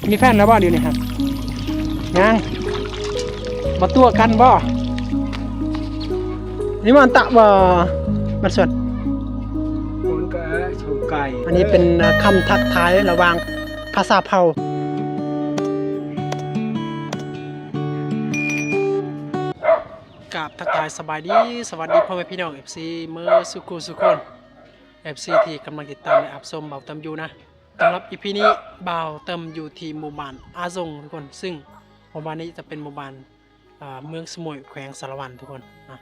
ມີແຟນແລ້ວບໍ່ດຽວນີ້ຮະ? ຍັງ. ບໍ່ຕົວະກັນບໍ່? ນີ້ມັນຕະບໍ່ ມັນສວນ. ມັນກໍສົງໄກ. ອັນນີ້ເປັນຄຳທັກທາຍລະຫວ່າງພາສາເຜົ່າ. ກາບທັກທາຍສະບາຍດີ ສະຫວັດດີພໍ່ແມ່ພີ່ນ້ອງ ເອັຟຊີ ເໝິດສູ່ຄູ່ສູ່ຄົນ ເອັຟຊີ ທີ່ກຳລັງຕິດຕາມ ແລະ ຮັບຊົມບ່າວເຕີມຢູ່ນະ. ສຳລັບ ອີ ພີ ນີ້ ບ່າວເຕີມຢູ່ທີ່ໝູ່ບ້ານອາຊົງທຸກຄົນ ຊຶ່ງໝູ່ບ້ານນີ້ຈະເປັນໝູ່ບ້ານ ເມືອງສະໝຸຍ ແຂວງສາລະວັນທຸກຄົນນະ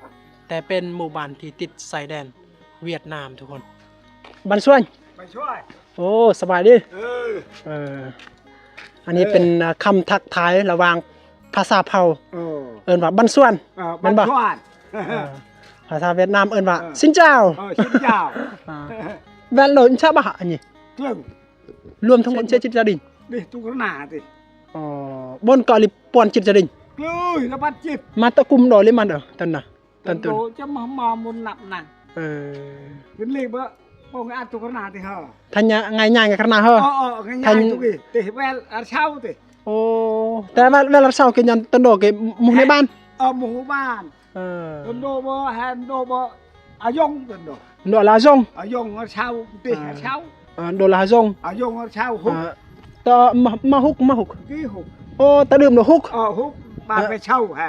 ແຕ່ເປັນໝູ່ບ້ານທີ່ຕິດຊາຍແດນຫວຽດນາມທຸກຄົນ. ບັນຊວນ ບັນຊວນ. ໂອ້ ສະບາຍດີ. ເອີ ເອີ ອັນນີ້ເປັນຄຳທັກທາຍລະຫວ່າງພາສາເຜົ່າ ເອີ ເອີ້ນວ່າບັນຊວນ ເອີ ແມ່ນບໍ່? ບັນຊວນ. ເອີ ພາສາຫວຽດນາມເອີ້ນວ່າ ເອີ ຊິນຈາວ. ເອີ ຊິນຈາວ. ອາ ແວ່ນໂລນຊາບະ ອັນນີ້ ລວມທັງໝົດເຈັດສິບຈາດິງ. ເດ້ ຕຸກຣະນາຕິ. ອໍ ບ່ອນກະລິປ່ອນເຈັດຈາດິງ. ເອີຍ ລະບັດເຈັດ ມາຕະກຸມດອຍເລີຍມັນເອີ ຕັນນະ ຕັນຕຸນ ຈະມາ ມາມຸນນັບນະ. ເອີ ເຫັນເລກເບິ່ງ ປ້ອງອັດຕຸກຣະນາຕິເຮີ. ທັນຍາ ງ່າຍໆ ກະຣະນາເຮີ. ອໍ ງ່າຍໆ ຕຸກຕິ ແວ່ນລະເຊົາຕິ. ໂອ້ ແຕ່ວ່າແວ່ນລະເຊົາ ເກຍນຍັນ ຕັນໂດ ເກ ໝູ່ໃນບ້ານ. ເອີ ໝູ່ບ້ານ. ເອີ ໂດໂດບໍ່ ແຮນໂດບໍ່ ອາຍົງ ໂດ ໂດລາຍົງ ອາຍົງ ອາເຊົາ ຕິ ອາເຊົາ ເອີ ໂດລາຍົງ ອາຍົງ ອາເຊົາ ຫຸກ ເອີ ຕໍ່ ມາ ມາຫຸກ ມາຫຸກ ຕິ ຫຸກ. ໂອ້ ຕະດື່ມໂດ ຫຸກ ເອີ ຫຸກ ບາດ ເອີ ໄປເຊົາ ແຮ.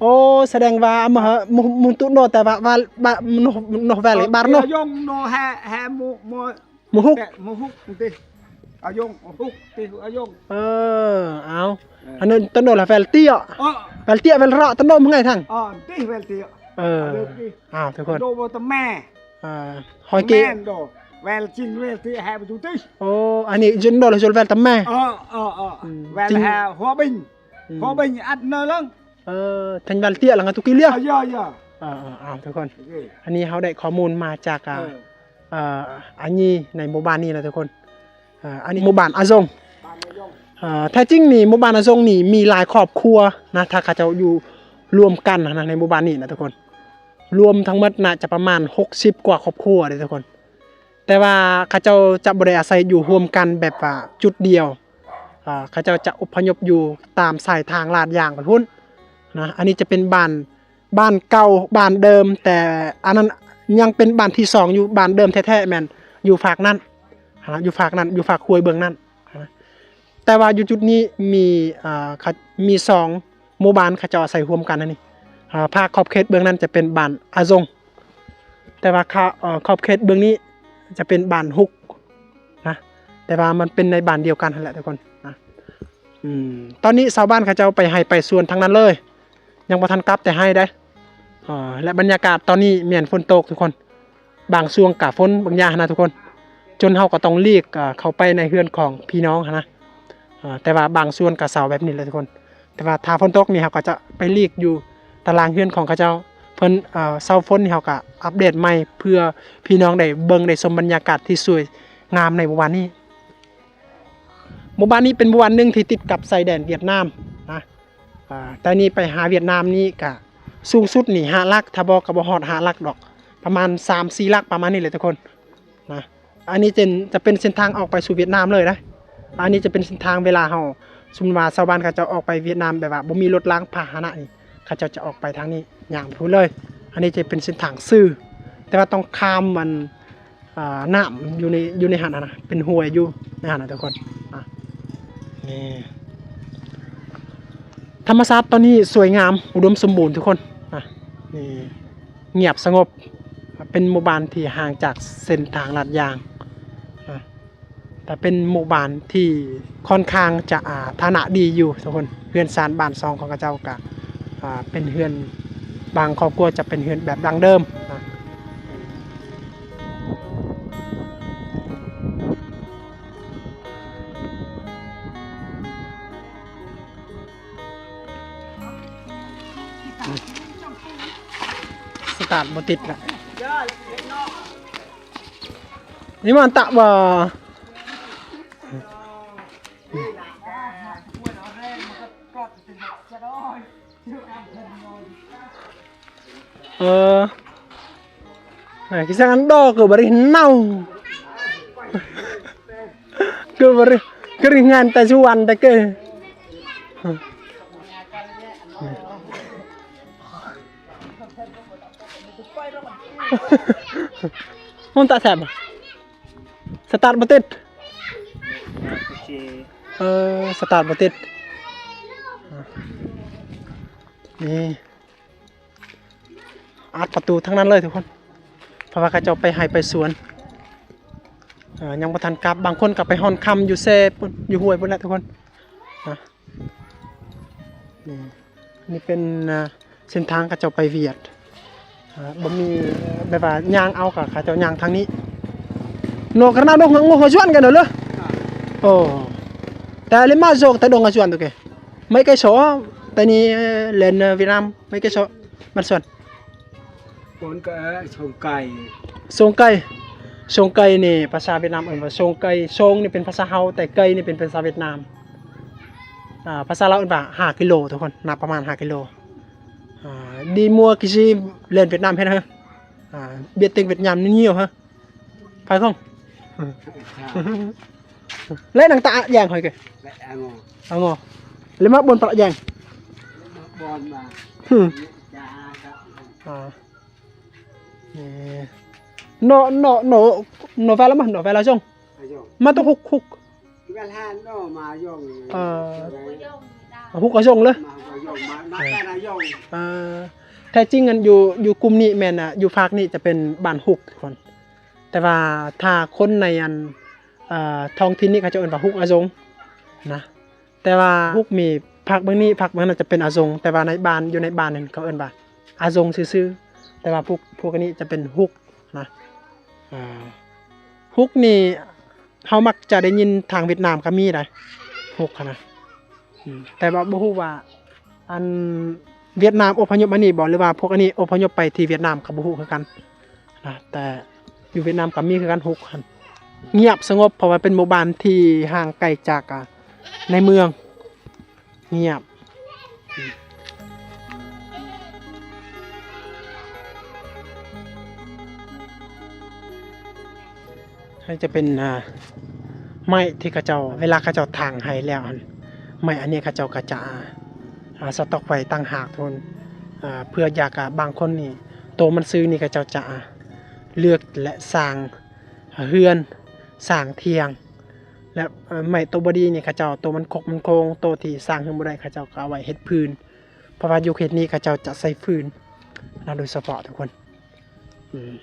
ໂອ້ ສະແດງວ່າ ເອີ ມາ ມຸ ມຸນຕຸໂດ ແຕ່ວ່າ ວ່າ ວ່າ ໂນ ໂນແວລ ເອີ ບາດໂນ ອາຍົງ ໂນ ແຮ ແຮ ໂມ ໂມ ມະຫຸກ ແຕະມະຫຸກຕິ ອາຍົງ ຫຸກຕິ ອາຍົງ. ເອີ ເອົາ ເອີ ອັນນັ້ນ ຕະໂນລະແວລເຕຍ ເອີ ແວລເຕຍ ແວລເຣາະ ຕະໂນມໄງທັງ ເອີ ຕິ ແວລເຕຍ. ເອີ ເອີ ເອົາ ທຸກຄົນ ໂດໂບຕະແມ ເອີ ຫອຍເກ ແມ່ນໂດ ແວລຈິງ ແວລເຕຍ ແຮ ປະຕູຕິ. ໂອ້ ອັນນີ້ ຈິນໂດລະ ຈົນແວລຕະແມ. ເອີ ເອີ ເອີ ອືມ ແວລ ຈິງ ແຮ ຫົວບິງ ອືມ ຫົວບິງ ອັດເນີເລິງ. ເອີ ທັງວັນເຕຍ ແລ້ວກໍຕຸກິເລຍ. ເອີ ເອີ ເອີ ເອີ ເອົາ ທຸກຄົນ ໂອເຄ ອັນນີ້ເຮົາໄດ້ຂໍ້ມູນມາຈາກ ເອີ ເອີ ອາຍີ່ໃນໝູ່ບ້ານນີ້ນະທຸກຄົນ. ເອີ ອັນນີ້ໝູ່ບ້ານອາຊົງ ບ້ານອາຊົງ. ເອີ ແທ້ຈິງນີ້ ໝູ່ບ້ານອາຊົງນີ້ມີຫຼາຍຄອບຄົວນະ ຖ້າເຂົາເຈົ້າຢູ່ລວມກັນນະ ໃນໝູ່ບ້ານນີ້ນະທຸກຄົນ ລວມທັງໝົດໜ້າຈະປະມານຫົກສິບກວ່າຄອບຄົວເດ້ທຸກຄົນ. ແຕ່ວ່າເຂົາເຈົ້າຈະບໍ່ໄດ້ອາໄສຢູ່ຮ່ວມກັນແບບວ່າຈຸດດຽວ ເຂົາເຈົ້າຈະອົບພະຍົບຢູ່ຕາມສາຍທາງລາດຢາງໄປພຸ້ນນະ. ອັນນີ້ຈະເປັນບ້ານ ບ້ານເກົ່າ ບ້ານເດີມ ແຕ່ອັນນັ້ນຍັງເປັນບ້ານທີສອງຢູ່. ບ້ານເດີມແທ້ໆແມ່ນຢູ່ຟາກນັ້ນ ຢູ່ຟາກນັ້ນ ຢູ່ຟາກຫ້ວຍເບື້ອງນັ້ນ. ແຕ່ວ່າຢູ່ຈຸດນີ້ມີ ເອີ ມີສອງ ໝູ່ບ້ານເຂົາເຈົ້າອາໄສຮ່ວມກັນຫັ້ນນີ້ ເອີ ພາກຂອບເຂດເບື້ອງນັ້ນຈະເປັນບ້ານອາຊົງ ແຕ່ວ່າຂະ ເອີ ຂອບເຂດເບື້ອງນີ້ຈະເປັນບ້ານຫຸກນະ ແຕ່ວ່າມັນເປັນໃນບ້ານດຽວກັນຫັ້ນແຫຼະທຸກຄົນນະ. ອືມ ຕອນນີ້ຊາວບ້ານເຂົາເຈົ້າໄປໄຮ່ໄປສວນທາງນັ້ນເລີຍ ຍັງບໍ່ທັນກັບແຕ່ໄຮ່ໃດ. ເອີ ແລະ ບັນຍາກາດຕອນນີ້ແມ່ນຝົນຕົກທຸກຄົນ ບາງຊ່ວງກະຝົນບາງຢ່າງຫັ້ນນະທຸກຄົນ ຈົນເຮົາກໍຕ້ອງຫຼີກ ເອີ ເຂົ້າໄປໃນເຮືອນຂອງພີ່ນ້ອງຫັ້ນນະ. ເອີ ແຕ່ວ່າບາງສ່ວນກະເຊົາແບບນີ້ແຫຼະທຸກຄົນ ແຕ່ວ່າຖ້າຝົນຕົກນີ້ ເຮົາກໍຈະໄປຫຼີກຢູ່ຕາລາງເຮືອນຂອງເຂົາເຈົ້າ. ເພິ່ນ ເອີ ເຊົາຝົນນີ້ ເຮົາກໍອັບເດດໃໝ່ ເພື່ອພີ່ນ້ອງໄດ້ເບິ່ງໄດ້ຊົມບັນຍາກາດທີ່ສວຍງາມໃນໝູ່ບ້ານນີ້. ໝູ່ບ້ານນີ້ເປັນໝູ່ບ້ານໜຶ່ງທີ່ຕິດກັບຊາຍແດນຫວຽດນາມນະ. ອ່າ ແຕ່ນີ້ໄປຫາຫວຽດນາມນີ້ກະສູງສຸດນີ້ຫ້າຫຼັກ ຖ້າບໍ່ກະບໍ່ຮອດຫ້າຫຼັກດອກ ປະມານສາມສີ່ຫຼັກ ປະມານນີ້ແຫຼະທຸກຄົນນະ. ອັນນີ້ເປັນ ຈະເປັນເສັ້ນທາງອອກໄປສູ່ຫວຽດນາມເລີຍນະ. ອັນນີ້ຈະເປັນເສັ້ນທາງເວລາເຮົາ ສົມມຸດວ່າຊາວບ້ານເຂົາເຈົ້າອອກໄປຫວຽດນາມ ແບບວ່າບໍ່ມີລົດລາງພາຫະນະນີ້ ເຂົາເຈົ້າຈະອອກໄປທາງນີ້ ຍ່າງໄປພຸ້ນເລີຍ. ອັນນີ້ຈະເປັນເສັ້ນທາງຊື່ ແຕ່ວ່າຕ້ອງຂ້າມ ອັນ ອ່າ ນ້ຳຢູ່ໃນ ຢູ່ໃນຫັ້ນນະ ເປັນຫ້ວຍຢູ່ໃນຫັ້ນນະທຸກຄົນ. ອ່າ ນີ້ ທຳມະຊາດຕອນນີ້ສວຍງາມ ອຸດົມສົມບູນທຸກຄົນ. ອ່າ ນີ້ ງຽບສະຫງົບ ເປັນໝູ່ບ້ານທີ່ຫ່າງຈາກເສັ້ນທາງລາດຢາງ. ອ່າ ແຕ່ເປັນໝູ່ບ້ານທີ່ຄ່ອນຂ້າງຈະ ອ່າ ຖານະດີຢູ່ທຸກຄົນ. ເຮືອນຊານບ້ານຊ່ອງຂອງເຂົາເຈົ້າກະ ອ່າ ເປັນເຮືອນ ບາງຄອບຄົວຈະເປັນເຮືອນແບບດັ້ງເດີມນະ. ສະຕາດບໍ່ຕິດລະ. ນີ້ມັນຕະວ່າ ເອີ ເອີ ຄິດວ່າອັນດອກກໍບໍ່ໄດ້ເນົ່າ ກໍບໍ່ໄດ້ ກະເຮັດງານແຕ່ສຸວັນແຕ່ເກີ ມັນຕາແຊບ ສະຕາດບໍ່ຕິດ ໂອເຄ ເອີ ສະຕາດບໍ່ຕິດ ນີ້ ອັດປະຕູທັງນັ້ນເລີຍທຸກຄົນ ເພາະວ່າເຂົາເຈົ້າໄປໄຮ່ໄປສວນ ເອີ ຍັງບໍ່ທັນກັບ ບາງຄົນກໍໄປຮ່ອນຄຳຢູ່ແຊພຸ້ນ ຢູ່ຫ້ວຍພຸ້ນແຫຼະທຸກຄົນ ນະ ນີ້ ນີ້ເປັນ ອ່າ ເສັ້ນທາງເຂົາເຈົ້າໄປຫວຽດ ອ່າ ບໍ່ມີ ແບບວ່າຍ່າງເອົາ ກໍເຂົາເຈົ້າຍ່າງທາງນີ້ No karena dong ngo ngajuan kan dulu. Oh. Tadi lima zong tadi dong ngajuan tu ke. Mai kai so tani len Việt Nam mai kai so. ມັນສ່ວນ ຄົນກໍ ເອີ ຊົງໄກ ຊົງໄກ ຊົງໄກນີ້ພາສາຫວຽດນາມເອີ້ນວ່າຊົງໄກ ຊົງນີ້ເປັນພາສາເຮົາ ແຕ່ໄກນີ້ເປັນພາສາຫວຽດນາມ ອ່າ ພາສາລາວເອີ້ນວ່າຫ້າກິໂລທຸກຄົນ ໜັກປະມານຫ້າກິໂລ ອ່າ Đi mua cái gì lên Việt Nam hết hả? À, biết tiếng Việt Nam nhiều hả? Phải không? Lẽ nang ta yang hơi kìa. Lẽ ăn ngon. Ăn ngon. Lẽ mà buôn pala yang. Lẽ mà buôn mà. Hmm. Chả, chả. À. Nè. Nó, nó, nó, nó về lắm mà, nó về là dòng. Là dòng. Mà tôi hút, hút. Cái về là nó mà dòng. À. Hút ở dòng lắm. Mà hút ở dòng, mà, mà về là dòng. À. ແທ້ຈິງອັນຢູ່ ຢູ່ກຸ່ມນີ້ແມ່ນ ອ່າ ຢູ່ພາກນີ້ຈະເປັນບ້ານຮຸກທຸກຄົນ ແຕ່ວ່າຖ້າຄົນໃນອັນ ເອີ ທ້ອງຖິ່ນນີ້ເຂົາເຈົ້າເອີ້ນວ່າຮຸກອາຍົງນະ ແຕ່ວ່າຮຸກມີພາກເບື້ອງນີ້ ພາກເບື້ອງນັ້ນຈະເປັນອາຍົງ ແຕ່ວ່າໃນບ້ານ ຢູ່ໃນບ້ານນັ້ນເຂົາເອີ້ນວ່າອາຍົງຊື່ໆ ແຕ່ວ່າພວກ ພວກອັນນີ້ຈະເປັນຮຸກນະ ເອີ ຮຸກນີ້ເຮົາມັກຈະໄດ້ຍິນທາງຫວຽດນາມກໍມີໄດ໋ ຮຸກຫັ້ນນະ ອືມ ແຕ່ວ່າບໍ່ຮູ້ວ່າ ອັນຫວຽດນາມອົບພະຍົບມານີ້ບໍ່ ຫຼືວ່າພວກອັນນີ້ອົບພະຍົບໄປທີ່ຫວຽດນາມກໍບໍ່ຮູ້ຄືກັນນະ ແຕ່ຢູ່ຫວຽດນາມກໍມີຄືກັນ ຮຸກຫັ້ນ ງຽບສະຫງົບ ເພາະວ່າເປັນໝູ່ບ້ານທີ່ຫ່າງໄກຈາກ ອາ ໃນເມືອງ ງຽບ ອັນນີ້ຈະເປັນ ອ່າ ໄມ້ທີ່ເຂົາເຈົ້າ ເວລາເຂົາເຈົ້າຖາງໄຮ່ແລ້ວຫັ້ນ ໄມ້ອັນນີ້ເຂົາເຈົ້າກໍຈະ ອ່າ ສະຕັອກໄວ້ຕ່າງຫາກພຸ້ນ ອ່າ ເພື່ອຢາກ ອ່າ ບາງຄົນນີ້ ໂຕມັນຊື່ນີ້ເຂົາເຈົ້າຈະ ອ່າ ເລືອກ ແລະ ສ້າງເຮືອນ ສ້າງຖຽງ ແລະ ເອີ ໄມ້ໂຕບໍ່ດີນີ້ເຂົາເຈົ້າ ໂຕມັນຄົກມັນໂຄງ ໂຕທີ່ສ້າງເຮືອນບໍ່ໄດ້ ເຂົາເຈົ້າກໍເອົາໄວ້ເຮັດຟືນ ເພາະວ່າຢູ່ເຂດນີ້ເຂົາເຈົ້າຈະໃຊ້ຟືນນະ ໂດຍສະເພາະທຸກຄົນ ອືມ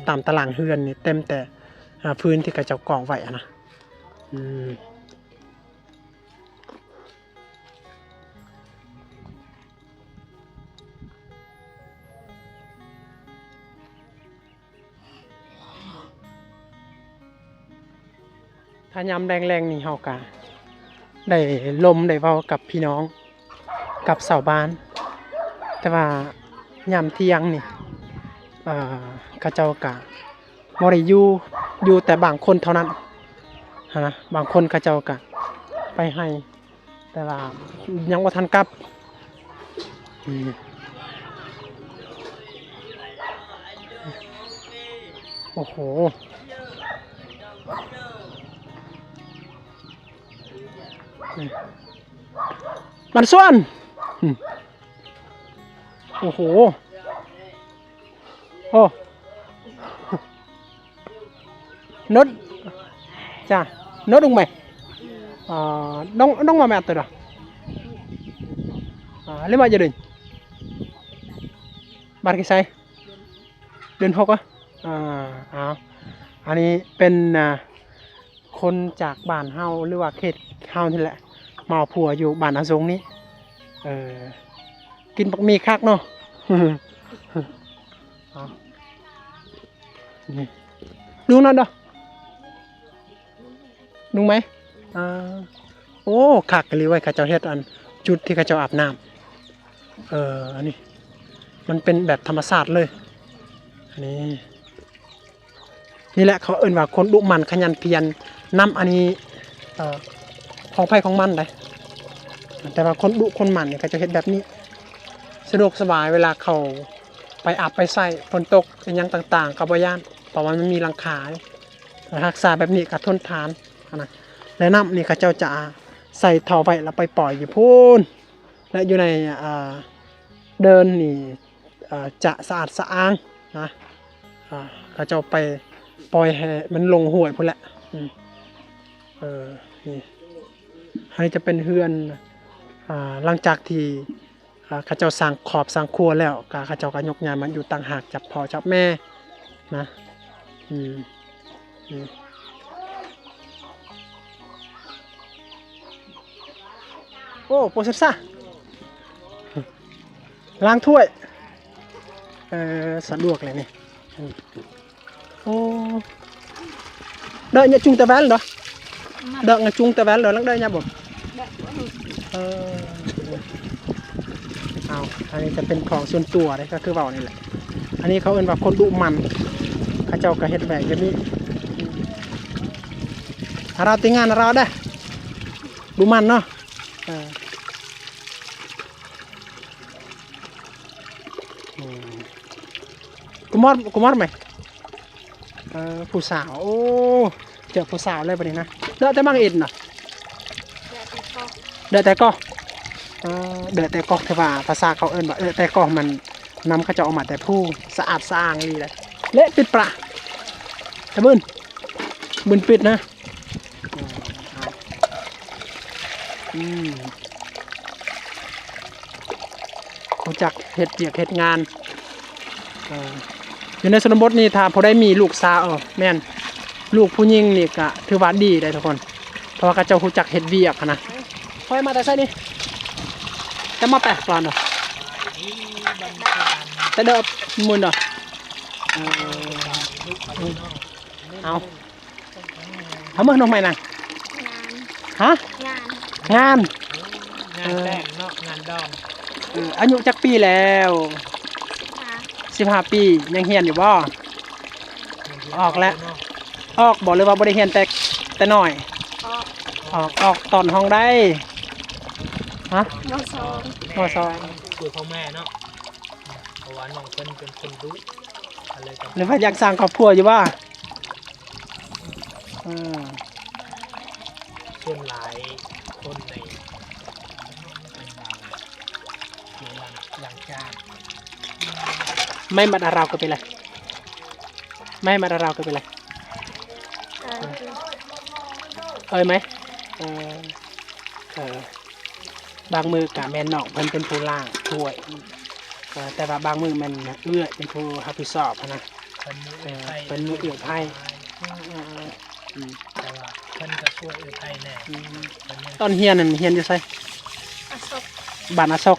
ຕາມຕາລາງເຮືອນນີ້ເຕັມແຕ່ ອ່າ ຟືນທີ່ເຂົາເຈົ້າກອງໄວ້ຫັ້ນນະ ອືມ. ຖ້າຍາມແລງໆນີ້ເຮົາກະໄດ້ລົມໄດ້ເວົ້າກັບພີ່ນ້ອງ ກັບຊາວບ້ານ ແຕ່ວ່າຍາມທ່ຽງນີ້ ເອີ ເຂົາເຈົ້າກະບໍ່ໄດ້ຢູ່ ຢູ່ແຕ່ບາງຄົນເທົ່ານັ້ນຫັ້ນນະ ບາງຄົນເຂົາເຈົ້າກະໄປໄຮ່ ແຕ່ວ່າຍັງບໍ່ທັນກັບ ອືມ ໂອ້ໂຫ ມັນສ່ວນ ອືມ ໂອ້ໂຫ Ô. Nốt. Chà, nốt đúng mày. Ờ, đúng, đúng mà mẹ tôi đó. À, lấy bao giờ định? Bạn cái sai. Đến hộp á. À, à. Anh ấy bên, à, ຄົນຈາກບ້ານເຮົາ ຫຼືວ່າເຂດເຮົານີ້ແຫຼະ ມາເອົາຜົວຢູ່ບ້ານອາສົງນີ້ ເອີ ກິນບັກໝີ່ຄັກເນາະ ເອົາ ນີ້ ດຸງນັ້ນເດີ ດຸງໄໝ ອ່າ ໂອ້ ຄັກອີ່ຫຼີເວີຍ ເຂົາເຈົ້າເຮັດອັນ ຈຸດທີ່ເຂົາເຈົ້າອາບນ້ຳ ເອີ ອັນນີ້ ມັນເປັນແບບທຳມະຊາດເລີຍ ອັນນີ້ ນີ້ແຫຼະເຂົາເອີ້ນວ່າຄົນດຸໝັ່ນຂະຫຍັນພຽນນຳ ອັນນີ້ ເອີ ຂອງໃຜຂອງມັນໄດ໋ ແຕ່ວ່າຄົນດຸຄົນໝັ່ນນີ້ເຂົາຈະເຮັດແບບນີ້ ສະດວກສະບາຍ ເວລາເຂົາໄປອາບໄປໃຊ້ ຝົນຕົກອີ່ຫຍັງຕ່າງໆ ກໍບໍ່ຢ້ານ ເພາະວ່າມັນມີຫຼັງຄາ ຮັກສາແບບນີ້ກໍທົນທານຫັ້ນນະ ແລະ ນ້ຳນີ້ເຂົາເຈົ້າຈະໃສ່ທໍ່ໄວ້ ແລ້ວໄປປ່ອຍຢູ່ພຸ້ນ ແລະ ຢູ່ໃນ ອ່າ ເດີ່ນນີ້ ອ່າ ຈະສະອາດສະອ້າງນະ. ອ່າ ເຂົາເຈົ້າໄປປ່ອຍໃຫ້ມັນລົງຫ້ວຍພຸ້ນແຫຼະ. ອືມ ເອີ ນີ້ ອັນນີ້ຈະເປັນເຮືອນ ອ່າ ຫຼັງຈາກທີ່ ອ່າ ເຂົາເຈົ້າສ້າງຄອບສ້າງຄົວແລ້ວ ກະເຂົາເຈົ້າກະຍົກຍ້າຍມາຢູ່ຕ່າງຫາກຈາກພໍ່ຈາກແມ່ນະ. ອືມ ນີ້ ໂອ້ ໂປເຊັດຊາ ລ້າງຖ້ວຍ ເອີ ສະດວກເລີຍນີ້. ໂອ້ ເດີນຍາຈຸງຕະແວນເດີ ເດີນຍາຈຸງຕະແວນເດີ ລັງເດີນຍາບໍ່ ເອີ ເອົາ ອັນນີ້ຈະເປັນຂອງສ່ວນຕົວເດ້ ກໍຄືເວົ້ານີ້ແຫຼະ. ອັນນີ້ເຂົາເອີ້ນວ່າຄົນດຸໝັ່ນ ເຂົາເຈົ້າກໍເຮັດແບບນີ້ ເຮົາຕິງານເຮົາເດ້ ດຸໝັ່ນເນາະ. ເອີ ອືມ Good mor-, good morning. ເອີ ຜູ້ສາວ ໂອ້ ເຈີຜູ້ສາວແລ້ວບັດນີ້ນະ. ເດີແຕ່ບັງອິດນະ ເດີແຕ່ກໍ ເອີ ເດີແຕ່ກໍ ຖືວ່າພາສາເຂົາເອີ້ນວ່າ ເອີ ແຕ່ກໍ ມັນນຳເຂົາເຈົ້າອອກມາແຕ່ພູ ສະອາດສະອ້າງອີ່ຫຼີເດ້. ເລະ ປິດປະ ຕະບຶນ ບຶນປິດນະ. ອືມ ຮູ້ຈັກເຮັດວຽກເຮັດງານ. ເອີ ຢູ່ໃນຊົນນະບົດນີ້ ຖ້າຜູ້ໃດມີລູກສາວ ເອີ ແມ່ນ ລູກຜູ້ຍິງນີ້ກະຖືວ່າດີໄດ໋ທຸກຄົນ ເພາະວ່າເຂົາເຈົ້າຮູ້ຈັກເຮັດວຽກຫັ້ນນະ. ຂ້ອຍມາແຕ່ໃສນີ້? ຈະມາແປກກ່ອນເນາະ ແຕ່ເດີບໝູນເນາະ. ເອີ ເອົາ ເອົາເມືອນ້ອງໃໝ່ນະ. ງານ ຮະ? ງານ ງານ ງານແຕ່ງເນາະ ງານດອງ. ເອີ ອາຍຸຈັກປີແລ້ວ? ສິບຫ້າ ສິບຫ້າປີ. ຍັງຮຽນຢູ່ບໍ່? ອອກແລ້ວ ອອກບໍ່ ຫຼືວ່າບໍ່ໄດ້ຮຽນແຕ່ ແຕ່ນ້ອຍ? ອອກ ອອກ ອອກຕອນຫ້ອງໃດ? ຮະ? ມໍສອງ ມໍສອງ. ຄືພໍ່ແມ່ເນາະ ເພາະວ່ານ້ອງເພິ່ນເປັນຄົນດຸ ກໍເລີຍຕ້ອງ ຫຼືວ່າຢາກສ້າງຄອບຄົວຢູ່ບໍ່? ເອີ ສ່ວນຫຼາຍຄົນໃນ ເປັນລາວ ເປັນລາວ ຫຼັງຈາກ ໄມ້ມັດອາຣາວກໍເປັນລະ ໄມ້ມັດອາຣາວກໍເປັນລະ ເອີຍໄມ້ ເອີ ເອີ ບາງມື້ກະແມ່ນນ້ອງເພິ່ນເປັນຜູ້ລ້າງຖ້ວຍ ເອີ ແຕ່ວ່າບາງມື້ແມ່ນເອື້ອຍເປັນຜູ້ຮັບຜິດຊອບຫັ້ນນະ ເອີ ເປັນມື້ເອື້ອຍໃຜ ເອີ ເອີ ເອີ ອືມ ແຕ່ວ່າເພິ່ນກໍຊ່ວຍເອື້ອຍໃຜແດ່ ອືມ ເພິ່ນຍັງ ຕອນຮຽນນັ້ນຮຽນຢູ່ໃສ? ອາສົກ ບ້ານອາສົກ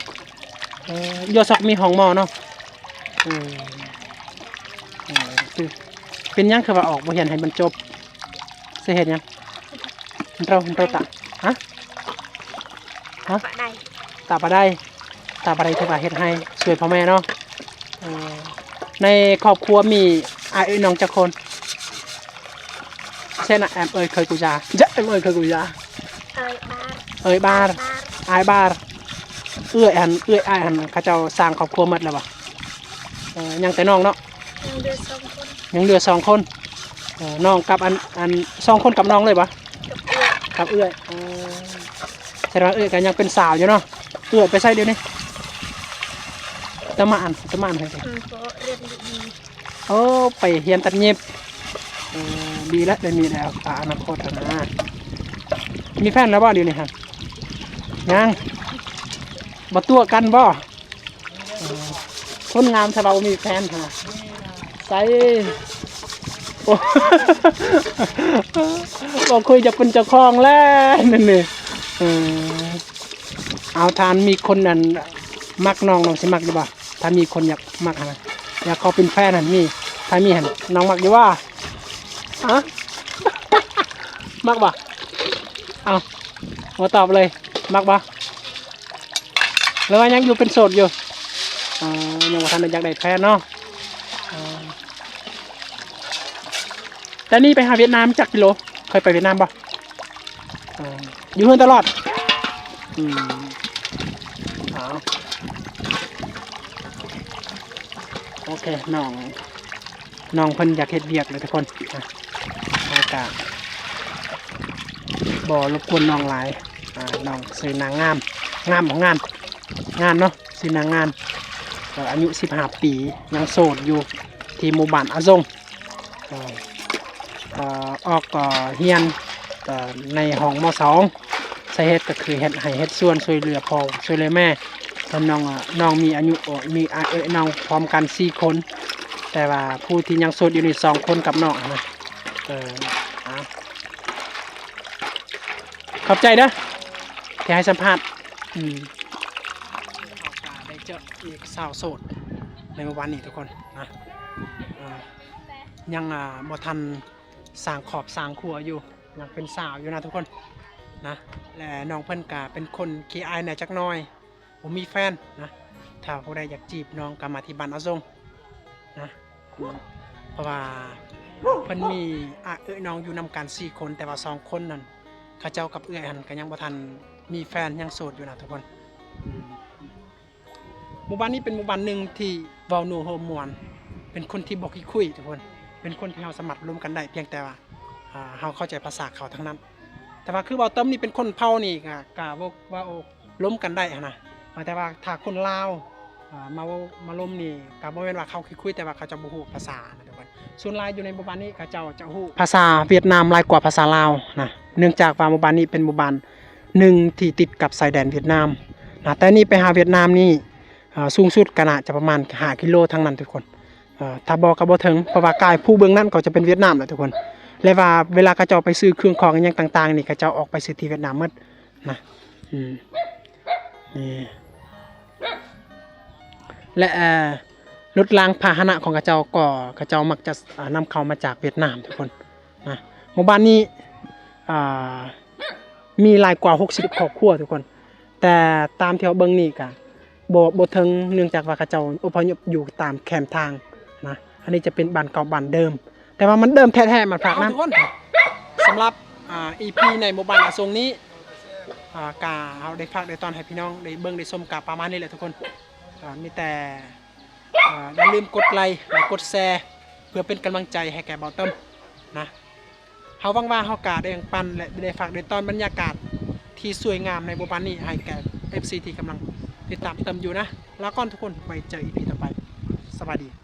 ເອີ ຢູ່ອາສົກມີໂຮງໝໍເນາະ ເອີ ເອີ ເປັນຫຍັງຄືວ່າອອກບໍ່ຮຽນໃຫ້ມັນຈົບ? ຊິເຮັດຫຍັງ? ເຮົາ ເຮົາຕາ ຮະ? ຮະ? ຕາປາໄດ ຕາປາໄດ ຕາປາໄດ ຖືວ່າເຮັດໄຮ່ຊ່ວຍພໍ່ແມ່ເນາະ ເອີ ໃນຄອບຄົວມີອ້າຍເອື້ອຍນ້ອງຈັກຄົນ? ເຊັ່ນນະ ແອມເອີຍເຄີຍກູຈາ ຈະແອມເອີຍເຄີຍກູຈາ ເອີຍບາດ ເອີຍບາດ ບາດ ອ້າຍບາດ ເອື້ອຍຫັ້ນ ເອື້ອຍອ້າຍຫັ້ນ ເຂົາເຈົ້າສ້າງຄອບຄົວໝົດແລ້ວບໍ່? ເອີ ຍັງແຕ່ນ້ອງເນາະ ຍັງເຫຼືອສອງຄົນ ຍັງເຫຼືອສອງຄົນ ເອີ ນ້ອງກັບອັນ ອັນ ສອງຄົນກັບນ້ອງເລີຍບໍ່? ກັບເອື້ອຍ ກັບເອື້ອຍ ເອີ ແສດງວ່າເອື້ອຍກໍຍັງເປັນສາວຢູ່ເນາະ ເອື້ອຍໄປໃສດຽວນີ້? ຕະມານ ຕະມານໃຫ້ ອືມ ເພາະຮຽນດີ ໂອ້ ໄປຮຽນຕັດຫຍິບ ເອີ ດີແລ້ວ ໄດ້ມີແລ້ວ ອະນາຄົດຫັ້ນນະ ມີແຟນແລ້ວບໍ່ດຽວນີ້ຫັ້ນ? ຍັງ ບໍ່ຕົວະກັນບໍ່? ເອີ ຄົນງາມຊະວ່າບໍ່ມີແຟນຫາ ໃສ ໂອ້ ບໍ່ຄຸຍຈະເປັນເຈົ້າຂອງແລ້ວ ນັ້ນນີ້ ເອີ ເອົາ ຖ້າມີຄົນນັ້ນມັກນ້ອງ ນ້ອງຊິມັກຢູ່ບໍ່? ຖ້າມີຄົນຢາກມັກຫັ້ນນະ ຢາກຂໍເປັນແຟນຫັ້ນ ມີ ຖ້າມີຫັ້ນ ນ້ອງມັກຢູ່ບໍ່? ຮະ? ມັກບໍ່? ເອົາ ບໍ່ຕອບເລີຍ ມັກບໍ່? ຫຼືວ່າຍັງຢູ່ເປັນໂສດຢູ່? ອໍ ຍັງບໍ່ທັນໄດ້ຢາກໄດ້ແຟນເນາະ ອໍ ແຕ່ນີ້ໄປຫາຫວຽດນາມຈັກກິໂລ? ເຄີຍໄປຫວຽດນາມບໍ່? ອໍ ຢູ່ເຮືອນຕະຫຼອດ ອືມ ເອົາ ໂອເຄ ນ້ອງ ນ້ອງເພິ່ນຢາກເຮັດວຽກເລີຍທຸກຄົນ ອ່ະ ເຮົາກະ ເອີ ບໍ່ລົບກວນນ້ອງຫຼາຍ. ອາ ນ້ອງຊື່ນາງງາມ ງາມບໍ່ ງານ ງານເນາະ ຊື່ນາງງານ ເອີ ອາຍຸສິບຫ້າປີ ຍັງໂສດຢູ່ທີ່ໝູ່ບ້ານອາສົງ ເອີ ເອີ ອອກ ເອີ ຮຽນ ເອີ ໃນຫ້ອງ ມ.ສອງ ສາເຫດກໍຄືເຮັດໄຮ່ເຮັດສວນ ຊ່ວຍເຫຼືອພໍ່ຊ່ວຍເຫຼືອແມ່. ເພິ່ນນ້ອງ ນ້ອງມີອາຍຸ ເອີ ມີອາ ເອີ ນ້ອງພ້ອມກັນສີ່ຄົນ ແຕ່ວ່າຜູ້ທີ່ຍັງໂສດຢູ່ນີ້ສອງຄົນກັບນ້ອງນະ. ເອີ ເອົາ ຂອບໃຈເດີທີ່ໃຫ້ສຳພາດ. ອືມ ເຮົາກະໄດ້ເຈີອີກສາວໂສດໃນມື້ວານນີ້ທຸກຄົນນະ. ເອີ ຍັງ ອາ ບໍ່ທັນສ້າງຄອບສ້າງຄົວຢູ່ ຍັງເປັນສາວຢູ່ນະທຸກຄົນນະ. ແລະ ນ້ອງເພິ່ນກະເປັນຄົນຂີ້ອາຍແດ່ຈັກໜ້ອຍ ບໍ່ມີແຟນນະ. ຖ້າຜູ້ໃດຢາກຈີບນ້ອງກໍມາທີ່ບ້ານອາສົງນະ ເພາະວ່າເພິ່ນມີອາເອື້ອຍນ້ອງຢູ່ນຳກັນສີ່ຄົນ ແຕ່ວ່າສອງຄົນນັ້ນ ເຂົາເຈົ້າກັບເອື້ອຍຫັ້ນກໍຍັງບໍ່ທັນມີແຟນ ຍັງໂສດຢູ່ນະທຸກຄົນ. ອືມ ໝູ່ບ້ານນີ້ເປັນໝູ່ບ້ານໜຶ່ງທີ່ເວົ້ານົວໂຮມມ່ວນ ເປັນຄົນທີ່ບໍ່ຂີ້ຄຸຍທຸກຄົນ ເປັນຄົນທີ່ເຮົາສາມາດລົມກັນໄດ້ ພຽງແຕ່ວ່າ ອາ ເຮົາເຂົ້າໃຈພາສາເຂົາເທົ່ານັ້ນ. ແຕ່ວ່າຄືເວົ້າເຕີມນີ້ເປັນຄົນເຜົ່ານີ້ກະ ກະເວົ້າ ເວົ້າລົມກັນໄດ້ຫັ້ນນະ. ແຕ່ວ່າຖ້າຄົນລາວ ອາ ມາເວົ້າມາລົມນີ້ ກະບໍ່ແມ່ນວ່າເຂົາຂີ້ຄຸຍ ແຕ່ວ່າເຂົາເຈົ້າບໍ່ຮູ້ພາສານະທຸກຄົນ. ສ່ວນຫຼາຍຢູ່ໃນໝູ່ບ້ານນີ້ ເຂົາເຈົ້າຈະຮູ້ພາສາຫວຽດນາມຫຼາຍກວ່າພາສາລາວນະ ເນື່ອງຈາກວ່າໝູ່ບ້ານນີ້ເປັນໝູ່ບ້ານໜຶ່ງທີ່ຕິດກັບຊາຍແດນຫວຽດນາມນະ. ແຕ່ນີ້ໄປຫາຫວຽດນາມນີ້ ອາ ສູງສຸດກໍໜ້າຈະປະມານຫ້າກິໂລທາງນັ້ນທຸກຄົນ. ເອີ ຖ້າບໍ່ກໍບໍ່ເຖິງ ເພາະວ່າກາຍພູເບື້ອງນັ້ນກໍຈະເປັນຫວຽດນາມແຫຼະທຸກຄົນ. ແລະວ່າເວລາເຂົາເຈົ້າໄປຊື້ເຄື່ອງຂອງອີ່ຫຍັງຕ່າງໆນີ້ ເຂົາເຈົ້າອອກໄປຊື້ທີ່ຫວຽດນາມໝົດນະ. ອືມ ນີ້ ແລະ ເອີ ລົດລາງພາຫະນະຂອງເຂົາເຈົ້າກໍ ເຂົາເຈົ້າມັກຈະ ອາ ນຳເຂົ້າມາຈາກຫວຽດນາມທຸກຄົນນະ. ໝູ່ບ້ານນີ້ ອາ ມີຫຼາຍກວ່າຫົກສິບຄອບຄົວທຸກຄົນ ແຕ່ຕາມທີ່ເຮົາເບິ່ງນີ້ກະບໍ່ ບໍ່ເຖິງ ເນື່ອງຈາກວ່າເຂົາເຈົ້າອົບພະຍົບຢູ່ຕາມແຄມທາງນະ. ອັນນີ້ຈະເປັນບ້ານເກົ່າບ້ານເດີມ ແຕ່ວ່າມັນເດີມແທ້ໆ ມັນພາກນັ້ນ. ເອົາທຸກຄົນ ສຳລັບ ອາ ອີພີໃນໝູ່ບ້ານອາສົງນີ້ ອາ ກະເຮົາໄດ້ຝາກໄດ້ຕ້ອນໃຫ້ພີ່ນ້ອງໄດ້ເບິ່ງໄດ້ຊົມກະປະມານນີ້ແຫຼະທຸກຄົນ. ອາ ມີແຕ່ ອາ ຢ່າລືມກົດໄລ ແລະ ກົດແຊ ເພື່ອເປັນກຳລັງໃຈໃຫ້ແກ່ເບົາເຕີມນະ. ເຮົາຫວັງວ່າເຮົາກະໄດ້ແບ່ງປັນ ແລະ ໄດ້ຝາກໄດ້ຕ້ອນບັນຍາກາດທີ່ສວຍງາມໃນໝູ່ບ້ານນີ້ໃຫ້ແກ່ເອັຟຊີທີ່ກຳລັງຕິດຕາມເຕີມຢູ່ນະ. ລາກ່ອນທຸກຄົນ ໄວ້ເຈີອີພີຕໍ່ໄປ. ສະບາຍດີ.